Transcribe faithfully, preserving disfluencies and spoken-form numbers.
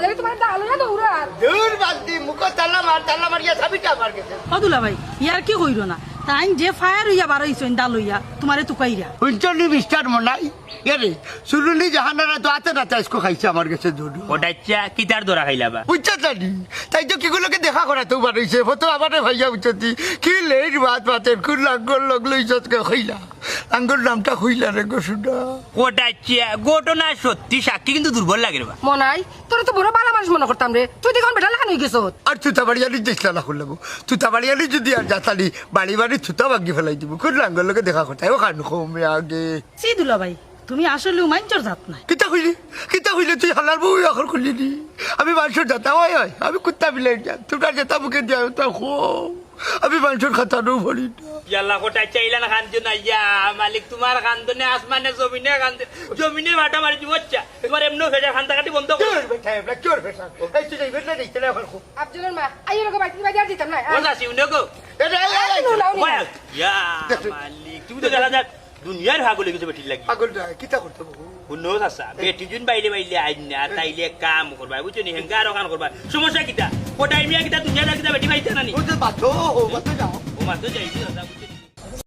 তাইলে তুমার দা লইয়া দৌড়ার। দূর বাদ দি, মুখো তালা মার, তালা মারিয়া চাবিটা আমার গেছে। ও দুলাভাই, ইয়ার কি কইরো না? তাইন যে ফায়ার অইয়া বার অইছইন দা লইয়া, তুমারে তুকাইরা। হুনছো নি মিস্টার মনাই? এরে, চুরুনি জাহানারা তো আতে নাতে আইজকু খাইছে আমার গেছে দুধ। ও ডাইচ্চা, কিতার দরা খাইলা বা? বুঝছো তো নি? তাই তো কিগুলোকে দেখা করাত বার অইছে, ফটো আমারে ভাইয়া বুঝছো তি? কি লেইর বাত বাতের, কোন লাঙ্গর লগ লইছত কে কইলা? লাঙ্গর নামটা কইলা রে গো সুডা। ও ডাইচ্চা, ঘটনা সত্যি, সাক্ষী কিন্তু দুর্বল লাগে রে বা। মনাই, তোরে তো বড় বালা মানুষ মনো করতাম রে, তুই দেখোন বেটা লাখান অইগেছত। আর তুতা বাড়িয়ালি দেখিলা না করলাম, তুতা বাড়িয়ালি যদি আর যাতালি বাড়ি বাড়ি তুতা ভাঙ্গি ফালাই দিবো। কোন লাঙ্গর লগে দেখা করতে, ও খান কমে আগে। ছি দুলাভাই, তুমি আসলেউ মাইনষর জাত নায়। কিতা কইলি? কিতা কইলে তুই হালার বউ এখন খুললি নি? আমি মাইনষর জাত, ওই, ওই, আমি কুত্তা বিলাই জাত। তুমার যেতা মুখে দিয়া ওতা কও। আমি মাইনষর খাতারও পড়ি না। ইয়াল্লা, কোটায় চাইলা না কান্দো না, ইয়া মালিক, তুমার কান্দনে আসমানে জমিনে কান্দে, জমিনে ভাটা মারি দিব। আচ্ছা, তুমার এমনেও ফেজার কান্দা কাটি বন্ধ করো। চোর বেটা, এবলা চোর বেটা। এই তুই যাইবে না, দেখতে না এখন খুব। আফজলর মা, আইও লোকে বাইতে বাইতে আর দিতাম না। ও যাসি, উনি গো। এ রে, এই, এই, এই, এই, নুন, নুন, নুন। ইয়া দেখ তুই। মালিক, তুমি তো গেলা যাক। দুনিয়ার পাগল অইগেছো বেটির লাগি। পাগল না, কিতা করতে বাবু? হুনো চাচা, বেটি যুন বাইলে বাইলে আইন না, তাইলে কাম করবা, বুঝছো নি? হেঙ্গা আরো কাম করবা। সমস্যা কিতা? কোটায় মিয়া কিতা দুনিয়ার কিতা বেটি পাইতা না নি? ও যে বাতো, ও বাতো যাও। ও মাতো যাইবি চাচা।